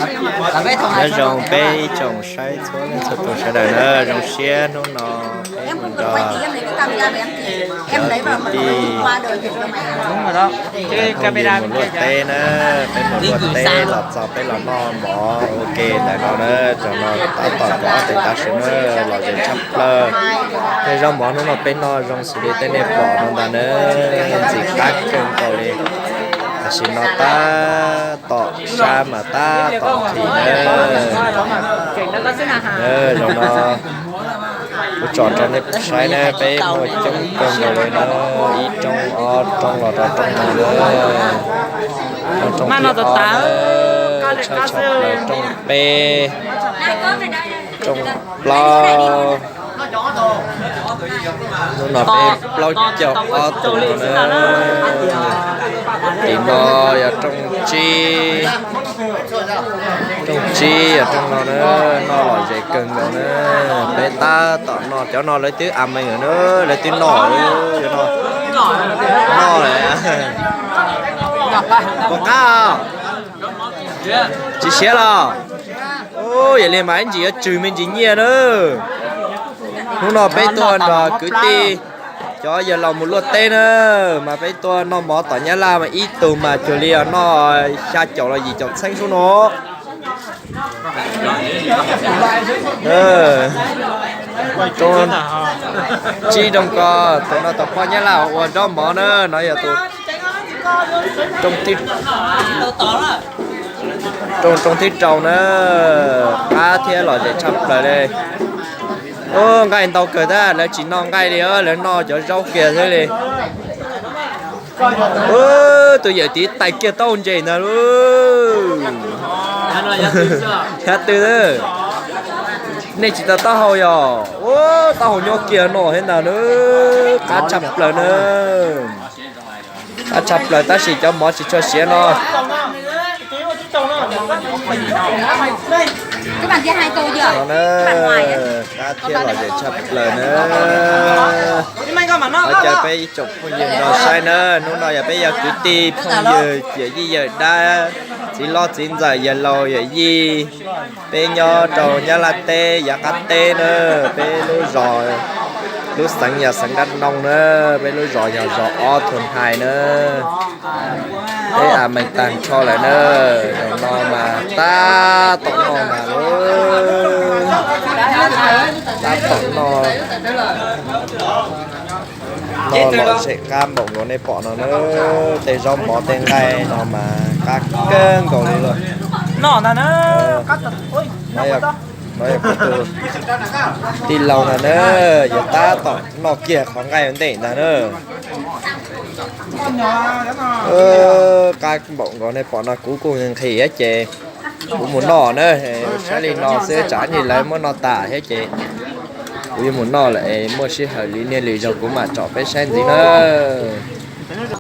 Nyob zoo peb ib tsoom saib txhua leej txhua tus sawv daws na, zoo siab hnub no peb mus nrog cov kwv tij, phooj ywg mus luaj teb na, peb mus luaj teb los txog peb los noj mov ua ke ntawm no na, tam no tab tom kaum ob teev tav su na, lom zem tshaj plaws. Tej zaub mov hnub no peb noj zoo xws li tej nej pom no ntag na, ntxim qab kawg nkaus li. Tam sim no tab tom sab mas tab tom nqhis na. Zaum no kuv tsom rau nej saib na, peb muaj coob kawg nkaus li na, ib roob ob roob los rau roob no na. Roob thib ob na, tshaj tshaj plaws roob peb, roob plaub. Hnub no peb plaub caug ob tus no na. Tim no yog rooj tsib, rooj tsib yog rooj no na, noj lom zem kawg nkaus na. Peb tab tom noj, cov no lawv twb a mees lawm na, lawv twb noj lawm, cov no noj lawm. Puas qab? Tsis siav los? Ub, yog li mas ib ntsis yuav tswg me ntsis nyiaj na. Hnub no peb tuaj nrog kwv tij cov yawg laus mus luaj teb na, mas peb tuaj noj mov tom Nyab Laj mas ib tug mas cuag li noj xya caum los yim caum txheeb sub no. Tsib rau ko, tus no tus poj Nyab Laj ua zaub mov na, no yog tus rooj thib rau na, qab thiab lom zem tshaj plaws li. Ub, nqaij ntau kawg tab lawv tsis noj nqaij li, lawv noj cov zaub kiag xwb li. Ub, tus yawm txiv tais kiag taub hau ntses ntag lauj. Yog twg? Nej tsis tau taub hau yog? Ub, taub hau nyob kiag no thiab ntag na. Qab tshaj plaws na. Qab tshaj plaws tab sis cov mov tsis tshua siav no. Qab thiab lom zem tshaj plaws na. Ua cas peb ib tsoom phooj ywg nrog saib na, hnub no yog peb yog kwv tij phooj ywg yawm yij yawm dab, txiv hlob txiv ntxawm yawg laus yawm yij. Peb nyob rau Nyab Laj teb yav qab teb na, peb lub zos, lub xeev yog xeev Dab Noo na, peb lub zos yog zos Ob Thuam Hais na. Peb a mees tag nrho lawm na, zaum no mas tab tom noj mas lauj, tab tom noj. Noj lom zem qab npaum nkaus nej pom no na, tej zaub mov tej nqaij no mas qab kawg nkaus li lauj. No yog kuv tus tij laug ntag na, yuav tab tom noj kiag qhov nqaij ua ntej ntag na. Qab npaum nkaus nej pom no kuv kuj nqhis thiab ces kuv mus noj na, saib li no xwb tsam ib ntsis lawv muab noj tas thiab ces kuv yuav mus noj lawm es muaj sij hawm li niaj li zaus kuv mam tsom peb saib ntxiv na.